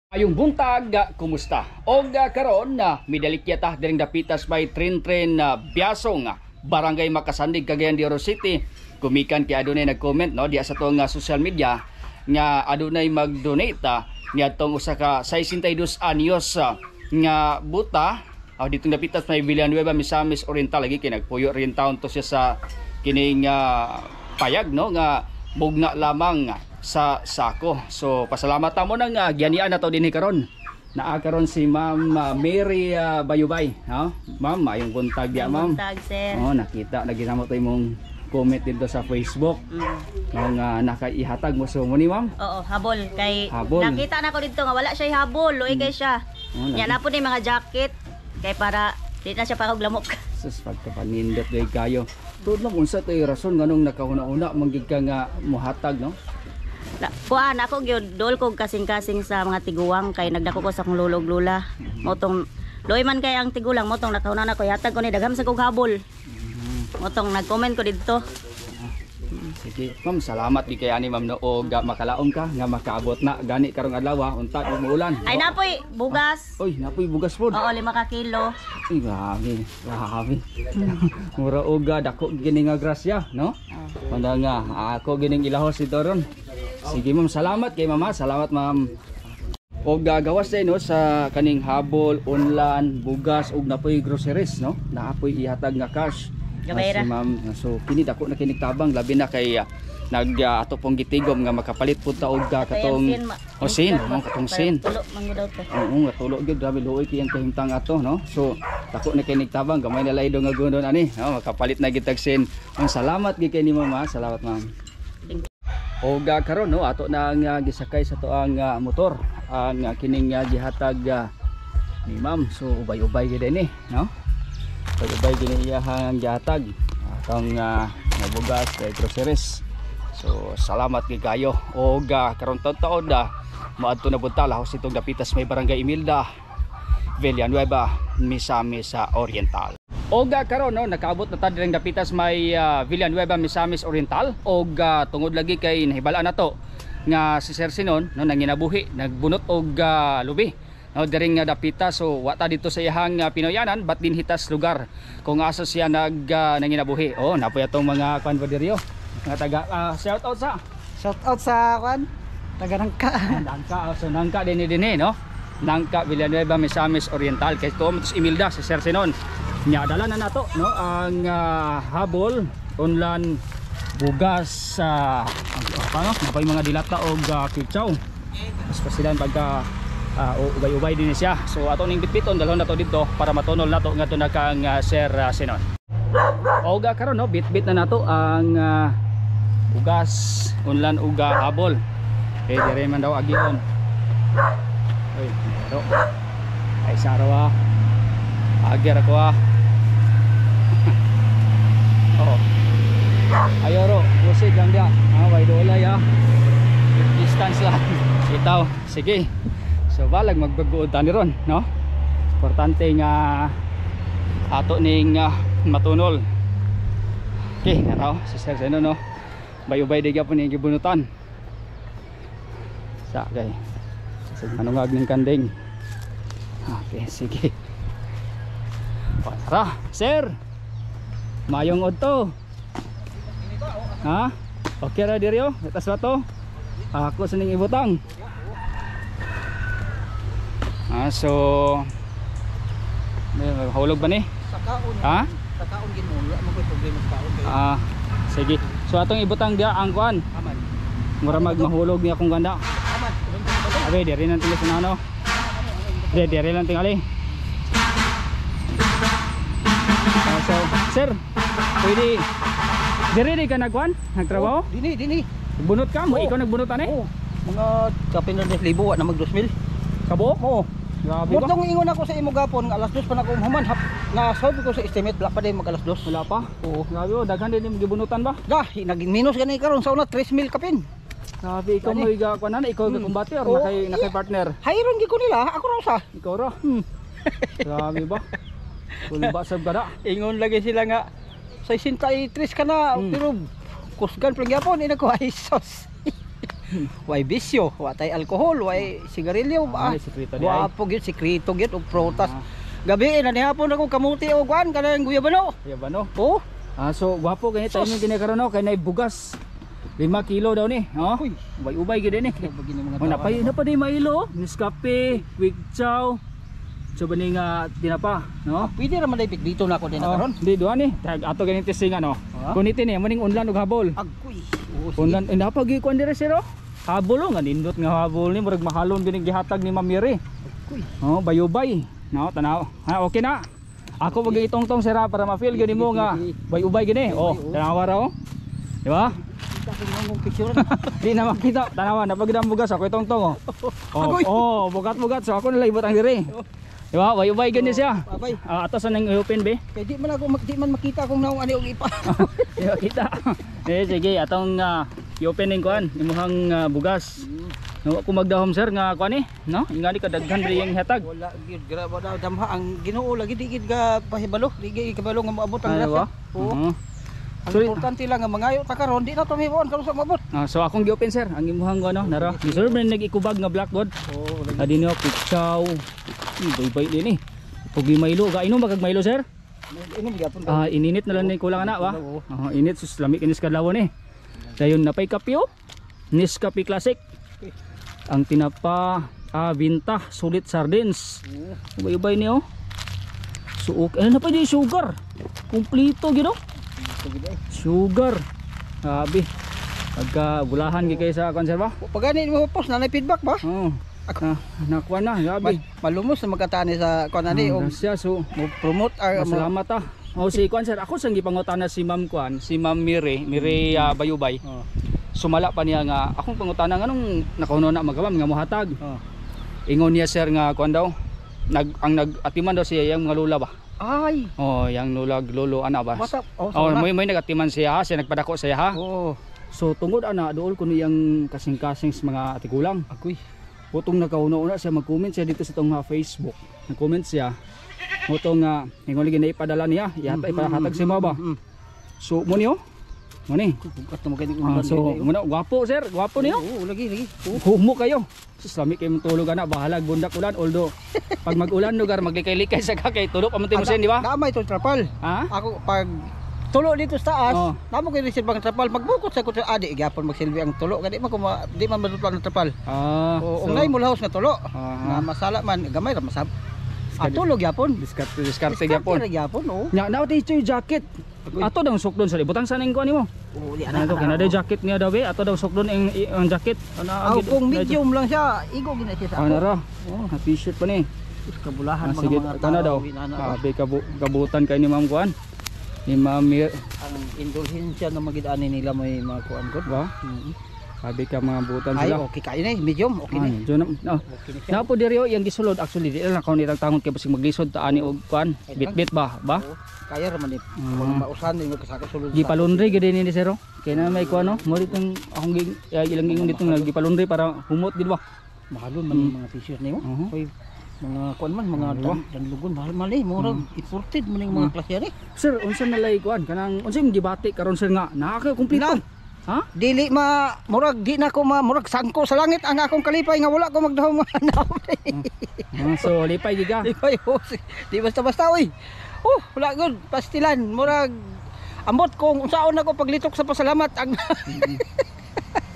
Ayong buntag, kumusta? Og karon na midalikya ta diring dapitas may tren-tren na Biasong, Barangay Macasandig, Cagayan de Oro City. Gumikan kay adunay nag-comment, no, diya sa tong social media nga adunay mag-donate niadtong usa ka 62 anyos nga buta ditong dapitas may Villanueva, Misamis Oriental. Lagi kay nagpuyo rin taon to siya sa kining payag, no, nga mugna lamang sa sako. So pasalamat ta mo nang gyanian na to dinhi karon. Naa karon si Ma'am Mary Bayubay, no? Ma'am, mayong buntag diya, ma'am. Buntag, sir. Oh, nakita lagi namo to imong comment dito sa Facebook. Nga nakaihatag mo so mo ni ma'am. Oo, habol kay Habol. Nakita na ko dito nga wala siya habol, luoy kay siya. Oh, Nya na po ni mga jacket kay para di na siya parog lamok. Sus, pagkapanindot gay kayo. Tuod ma'am, unsa to'y rason nganong nakahuna-una manggig ka nga muhatag, no? Na, kuan ako gyud dol ko kasing-kasing sa mga tiguang kay nagdako ko sa akong lolo ug lola. Motong luoy man kay ang tigulang, motong nakahuna na ko hatag ko ni dagham sa kog habol. Motong nag-comment ko dito. Sige, ma'am, salamat di kay ani ma'am, no, og makalaom ka nga makaabot na gani karong adlaw, unta ug muulan. Ay, napoy bugas. Oy, napoy bugas pod. Oo, 5 ka kilo. Ay, grabe, grabe. Mura og dako gini nga grasya, no? Panda nga ako gining ilahos ito ron. Sige ma'am, salamat kay mama, salamat ma'am. Og gawas day, no, sa kaning habol, unlan, bugas ug napoy groceries, no? Naapoy ihatag nga cash. Gamay ra. Si ma'am, so kini dako na kinig tabang, labi na kay nag ato pong gitigom nga makapalit pud ta og katong oh, sin, oh, katong sin. Tulo man gyud daw to. Oo nga, tulo gyud, grabe luoy kay ang kahimtang ato, no. So dako na kay tabang, gamay na lay do nga gundon ani, no, makapalit na gitag sin. Ang salamat gyud kay ni mama, salamat ma'am. Thank Og karon, no, ato na ang gisakay sa to ang motor ang kining gihatag ni ma'am. So ubay-ubay gyud ini, no? Ubay-ubay gyud ni iyahang gihatag atong nga bugas kay groceries. So salamat gyud kayo. Og karon taon-taon maadto na bunta lahos itong dapitas may Barangay Imelda, Villanueva, Misamis Oriental. Og karon, no, nakaabot na ta direng dapitas may Villanueva, Misamis Oriental. Og tungod lagi kay nahibalaan nato nga si Sir Sinon, no, nanginabuhi nagbunot og lubi, no, diring nga dapita. So wa ta dito sa iyahang Pinoyanan but dinhi tas lugar kung asa siya nag nanginabuhi. Oh, napoy atong mga kwan ba diriyo mga taga shout out sa Shout out sa kwan, taga Nangka. Nangka, so Nangka din din eh, no? Nangka, Villanueva, Misamis Oriental. Kay tuom Imelda si Sir Sinon. Nya dala na nato, no, ang habol, unlan, bugas sa paano, napay mga dilata og kitsaw. Mas pasilan pagka ubay-ubay din siya. So ato ning bitbiton dalhon nato didto para matunol nato ngadto na kang Sir Sinon. Og karon, no, bitbit na nato ang bugas, unlan ug habol. Eh, dire man daw agion. Uy, pero ay saro ah. Agir ako ah. Oh. Ayoro, busid lang dia. Ah, way dolay ah. Distance lang. Itaw, sige. So balag magbagood tani ron, no? Importante nga ato ning matunol. Okay, naraw si Sir Zeno, no. Bayubay di gyapon ning gibunutan. Sa kay sa manungag ning kanding. Okay, sige. O, tara, sir. Mayong udto. Ha? Okay ra diri oh. Tas ba to? Ako sa ning ibutang. Ah, so may hulog ba ni? Sa kaon. Ha? Sa kaon gid mo, wala man koy problema sa kaon kay Ah, sige. So atong ibutang diya ang kuan. Aman. Mura mag mahulog niya akong ganda. Aman. Abe, diri lang tingali sa ano. Dire, diri lang tingali. Ah, so, sir, pwede diri di ka nagkuan? Nagtrabaho? Oh, dini, dini. Bunot ka mo? Oo. Ikaw nagbunot ani? Oh, mga kapin na libo wa na mag 2,000. Kabuok? Oo. Grabe ba? Mutong ingon ako sa imo gapon nga alas 2 pa na ako human hap na solve ko sa estimate wala pa din mag alas 2. Wala pa? Oo. Grabe oh, daghan din yung gibunutan ba? Dah, naging minus gani karon sa una 3,000 kapin. Grabe, ikaw Gani. mo igakuan na, ikaw kumbate or Oo, nakay nakay partner? Hayron gid ko nila, ako ra usa. Ikaw ra. Grabe ba? Kulba sab kada. Ingon lagi sila nga 63 ka na pero kusgan pa gyapon ina ko ay sos. Way bisyo, wa tay alkohol, way sigarilyo ba. Ano, sikreto di ay. Wapo gyud, sikreto gyud og prutas. Gabi na nihapon ako kamuti og kuan kanang guyabano. Kaya ba no? Oh, Ah, so gwapo kani Sus. timing kini karon no kay nay bugas. 5 kilo daw ni, oh. Uy. Ubay-ubay gid ni. Grabe gini mga Oh, tao. napay na pa di mailo, oh. Nescafe, Quick Chow. So ba ni nga tinapa, no? Pwede ra man day dito na ako din na Oh, karon. di duha ni. Tag ato ganin testing ano. Ah? Kuniti ni mo ning unlan og habol. Agoy. Oo, sige. Unlan eh, napagi kuan dire sir oh. Habol oh, nga nindot nga habol ni murag mahalon gini gihatag ni Ma'am Mary. Agoy. Oh, bayubay. No, tanaw. Ha, okay na. Ako pag itongtong sira para ma-feel gani mo nga bayubay gini. Oh, tanawa ra oh. Di ba? Kita ko mong picture. Di na makita. Tanawa, napagid ang bugas ako itongtong oh. Oh, Agoy. oh, bugat-bugat so ako nila ibot ang diri. Di ba? Bayubay gani siya. Babay. Ah, ato sa nang open be. Kay di man ako di man makita kung naong ani og ipa. Di ba kita? Eh sige, atong i-open ning kuan, imuhang bugas. No, ako magdahom sir nga kuan eh, no? Ingani kadaghan ri yung hatag. Wala gyud, grabe na damha ang Ginoo lagi di gid ka pahibalo, di gid kabalo nga moabot ang Ano ba? grasya. Oo. Oo. Ang Sorry. importante lang nga mangayo ta karon, di na to mibuon karon sa moabot. Ah, so akong gi-open sir, ang imuhang ano, nara. Ni sir man nag-ikubag nga blackboard. Oo, lagi. Adi niyo pitsaw. Bay-bay din eh. Pugi Milo, ga inom ba kag Milo sir? Inom gyapon. Ah, ininit na lang ni kulang ana ba? Oo. Oh, init sus lami kinis kadlawon eh. Dayon napay kape oh. Nescafe Classic. Ang tinapa ah, binta sulit sardines. Ubay-ubay niyo. So okay. Ano pa di sugar? Kumplito gid oh. Sugar. Grabe. Pagka bulahan gid kay sa konserba. Pagani mo post na feedback ba? Oh. Ako. Ah, nakuha na, grabe. Malumos na magkatani sa kuan ani Ah, og grasya, so mo promote ah, mo Salamat ah. Oh, si Kwan sir, ako sang gipangutana si Ma'am Kwan, si Ma'am Mire, Mire Bayubay. Oh. Sumala pa niya nga akong pangutana nganong nakauno na magamam nga mohatag. Oh. Ingon niya sir nga kuan daw nag ang nagatiman daw siya yang mga lula ba. Ay, Oh, yang lula lolo ana ba. basta oh, Oh, sama. may nagatiman siya ha, siya nagpadako siya ha. Oo. So tungod ana dool kuno iyang kasing-kasing sa mga atigulang. Agoy. Putong nakauna-una siya mag-comment siya dito sa tong Facebook. Nag-comment siya. Mutong nga ingon lagi na ipadala niya, ihata ipahatag si mo ba. So mo niyo? Mo ni. Bugat na maganing Ah, ulan so gid, eh. mo na gwapo sir, gwapo niyo. Oo, lagi lagi. Oo. Humo kayo. Sus lami kayo matulog ana, bahalag bundak ulan although pag mag-ulan lugar maglikay-likay sa kay tulog pa man timo sen, di ba? Damay itong trapal. Ha? Ako pag tulo dito sa taas, Oh. namo kay reserve ang trapal. Magbukot sa ko adi gyapon magsilbi ang tulo kay di man ko di man madutlan ang trapal. Ah, O so, so, unay mo lahos nga tulo. Ah. Na masala man gamay ra masab. Ah, tulo gyapon. Diskarte diskarte gyapon. Diskarte ra gyapon, oo. Nya na ito yung jacket. Ato daw sukdon sa butang sa ning kuan nimo. Oo, di Ano ana. kay na jacket niya daw be, ato daw sukdon ang jacket. Ana Aw, kung medium lang siya, igo gina siya sa Ano ako. ra? Oh, na t-shirt pa ni. Us kabulahan Ah, mga sige, mga ito na daw. tao, inana ba? Grabe kabutan kay ni Ma'am Kuan. Ni Ma'am Mir, Ang indulhensya na magid-ani nila may mga kuan gud. ba? Grabe ka mga butan Ay, sila. okay kayo na eh. Medium, okay na. Ay, dyan na. Oh. Okay na siya. Napo diri oh, yang gisulod actually di lang ako nitang tangon kay basig maglisod ta ani og kuan. Bitbit ba? Ba? Oo, kaya ra man eh. Kung mausan din magkasako sulod. sa- Gipalundri gid ni sir. oh. Kay na may kuan no. Mo ditong akong ilang ingon ditong nagipalundri para humot gid ba. Mahalon man yung mga t-shirt nimo. Mhm. Oy, mga kuan man, mga Ano ba? danlugon mahal man eh. Murag imported man yung mga klase ani. Sir, unsa na lay kuan kanang unsa yung gibati karon sir nga naa kay kumpleto. Na. Ha? Dili ma murag di na ko ma murag sangko sa langit ang akong kalipay nga wala ko magdahom nga naon. Ah, so lipay gid ka. Di ba yun? Di basta-basta oy. Oh, wala gud pastilan murag ambot kung unsaon ako paglitok sa pasalamat ang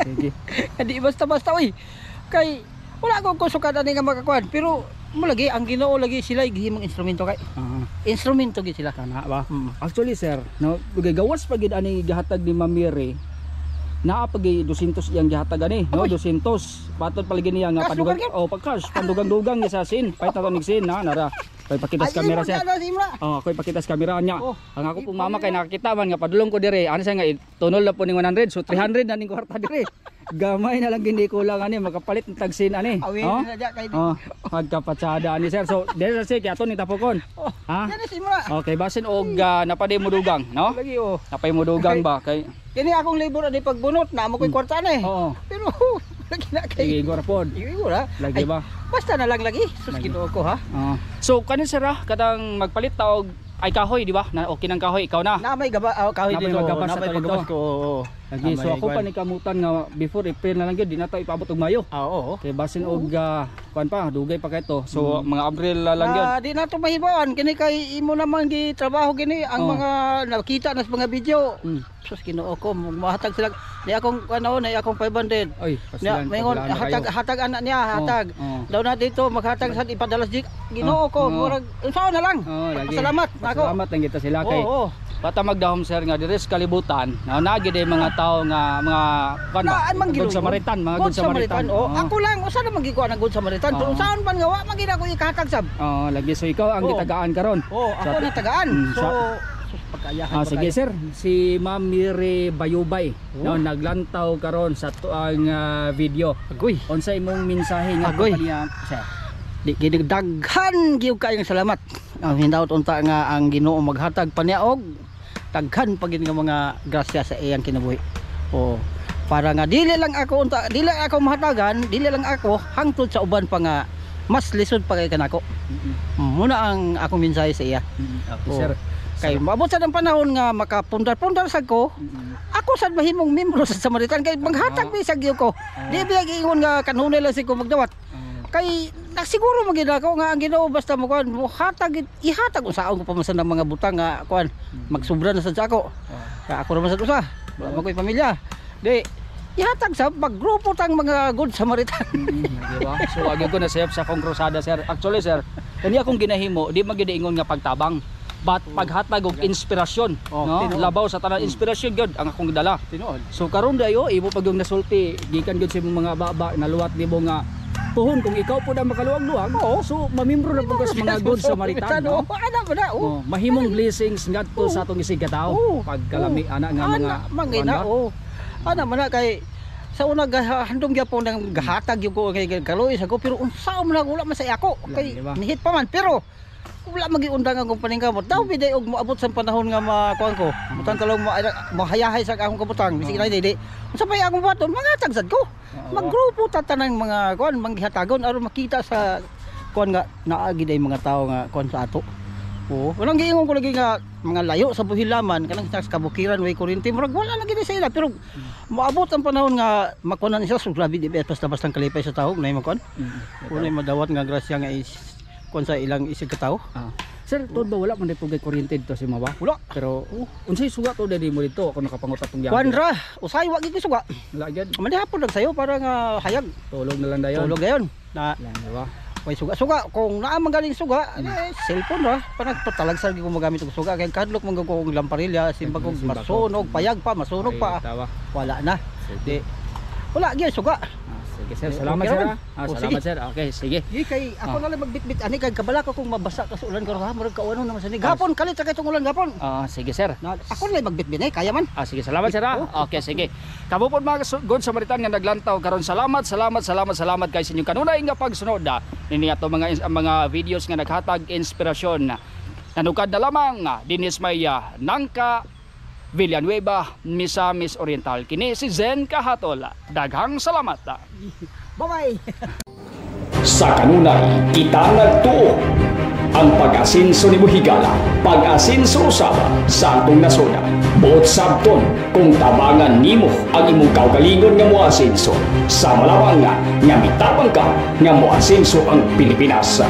Sige. di basta-basta oy. Kay wala ko kusukan ani nga makakuan pero mo lagi ang Ginoo lagi sila gihimong instrumento kay Ah, instrumento gid sila. kana ba? Mm. Actually sir, no, gawas pa gid ani gihatag ni Ma'am Mary. Naa pa gid 200 iyang gihatag ani, no, Agoy. 200. Patod palagi niya nga Cash padugang lugar yun? oh, pag cash, pandugang-dugang niya sa sin. Pahit na to nig sin na nara. Pay pakita sa Ay, kamera imo sir. na, na, si Imra. Oh, ako'y pakita sa kamera niya. Oh. Ang ako pong mama kay nakakita man nga padulong ko dire. Ano siya nga tunol na po ning 100 so 300 na ning kwarta dire. Gamay na lang gindi kulang ani makapalit ng tagsin ani. Awin Oh? na dya kay Oh, magkapatsada ani sir. So dire sa sige ato ni tapokon. Oh, Ha? yan na si Imra. Okay, basin og napaday mo dugang, no? Lagi oh. Napay mo dugang ba kay Kini akong labor ani pagbunot na mo koy kwarta na eh. Oo. Pero lagi na kay Sige, igor pod. Igo ra. Lagi Ay, ba? Basta na lang lagi. Sus Lagi. Ginoo ko ha. Oo. So kanin sir ah, katang magpalit ta og ay kahoy, di ba? Na okay ng kahoy, ikaw na. Na may gaba kahoy Na may dito. magabas Na sa may to dito. pagabas ko. Oo. Lagi, so May ako pa kuan. ni kamutan nga before April na lang gyud, di na ta ipaabot og Mayo. Ah, oo. Kay basin og kuan pa, dugay pa kay to. So mga Abril na lang gyud. Ah, di na to mahibawan kini kay imo naman gi trabaho kini ang mga nakita na sa mga video. Sus, Ginoo ko, mahatag sila ni akong ano, ni akong 500. Oy, Niya, pasilan, maingon paglaan na hatag kayo. hatag anak niya, hatag. Oh, oh. Daw na dito maghatag sa ipadala sa Ginoo ko, murag unsaon na lang. Oh, lagi. Pasalamat nako. Pasalamat lang kita sila kay Oo. Bata magdahom, sir, nga diri sa kalibutan, na naa gyud ay mga tao nga mga kuan ba? Naan man Good Samaritan, mga Good Samaritan. Oh, ako lang usa na man gikuha ng Good Samaritan. Pero unsaon man nga wa man gid ako ikahatag sab. Oh, lagi, so ikaw ang gitagaan karon. Oh, ako na tagaan. So sus, pagkayahan Ah, pa sige kayo. sir, si Ma'am Mire Bayubay, no, naglantaw karon sa tuang video. Agoy. Unsa imong mensahe nga Agoy. kaniya, sir? Di gid daghan gyud kayong salamat. Ang hinaut unta nga ang Ginoo maghatag pa niya og daghan pa gid nga mga grasya sa iyang kinabuhi. Oh, para nga dili lang ako unta, dili lang ako mahatagan, dili lang ako hangtod sa uban pa nga mas lisod pa kay kanako. Muna ang akong mensahe sa iya. Okay, Oo. sir. Kay maabot sa ng panahon nga makapundar-pundar sad ko, ako sad mahimong membro sa Samaritan kay maghatag bisag gyud ko. Di biya giingon nga kanunay lang si ko magdawat. Kay nasiguro man gid ako nga ang Ginoo basta mo kuan mohatag, ihatag unsaon ko pa man sa ng mga butang nga kuan magsubra na sad sa ako. Kaya ako ra man sad usa. Wala man ko'y pamilya. Di ihatag sa maggrupo tang mga Good Samaritan. Di ba? So agi ko na sayop sa akong krusada, sir. Actually, sir, kani akong ginahimo, di man gyud ingon nga pagtabang. But paghatag og inspirasyon, Oh, no? tinuod. Labaw sa tanan, inspirasyon gyud ang akong dala. Tinuod. So karon dayo imo pag yung nasulti gikan gyud sa imong mga baba naluwat nimo nga puhon kung ikaw pud ang makaluwag-luwag. So mamembro na pud ka sa mga Good Samaritan, no? Oh, ana ba na? Oh. Oh, mahimong blessings ngadto sa atong isig katawo Oo. pagkalami ana nga mga Ana mangina kuan ba? oh. Ana man na kay sa una handom gyapon nang gahatag yung ko kay kaloy sa ko, pero unsa man na wala man sa ako kay Di ba? nihit pa man, pero wala magiundang akong paningkamot daw biday og moabot sa panahon nga makuan ko butang kalong mahayahay sa akong kabutang bisig na dili unsa pa akong buhaton, mga sad ko maggrupo ta tanang mga kuan manggihatagon aron makita sa kuan nga naa gid ay mga tao nga kuan sa ato. Oo, walang giingon ko lagi nga mga layo sa buhilaman kanang sa kabukiran way kuryente, murag wala lagi ni sa ila, pero moabot ang panahon nga makuan na sila, so grabe di ba basta-basta ang kalipay sa tao na makuan. Unay madawat nga grasya nga is kuan sa ilang isig ka tao. Ah. Sir, tuod ba wala man di pugay kuryente dito sa Mawa? Wala. Pero unsay suga to dili mo dito ako nakapanguta tong Kuan ra, usay wa gid ko suga. Wala gyud. Manihapon lang sayo para nga hayag. Tulog na lang dayon. Tulog dayon. Na Lang, di ba? may suga-suga kung naa man galing suga, eh, cellphone ra panagpatalag sa ko magamit og suga kay kadlok man ko og lamparilya, simbag og Simbako. masunog, payag pa, masunog pa. Ay, tawa. Wala na. Sige. Di wala gyud suga. Ah, sige sir, Eh, salamat okay sir. raman. Ah. Ah, Oh, salamat sir. Okay, sige. Di kay ako na lang magbitbit ani kay kabala ko kung mabasa ka sa ulan karon ha, murag kaunon naman sa ni. Gapon kalit ra kay tong ulan gapon. Ah, sige sir. Na, ako na lang magbitbit eh, kaya man. Ah, sige, salamat sir. Ah. Okay, sige. Kamo pod mga Good Samaritan nga naglantaw karon, salamat, salamat, salamat, salamat kay sa inyong kanunay nga pagsunod. Ah. Nini ato mga mga videos nga naghatag inspirasyon. Nanukad na lamang dinis may Nangka, Villanueva, Misamis Oriental. Kini si Zen Kahatol. Daghang salamat. Bye-bye. Sa kanunay, kita nagtuo. Ang pag-asinso ni Buhigala, pag-asinso usab sa atong nasod. Buot sabton kung tabangan nimo ang imong kaugalingon nga moasinso. Sa malawang nga, nga mitabang ka nga moasinso ang Pilipinas.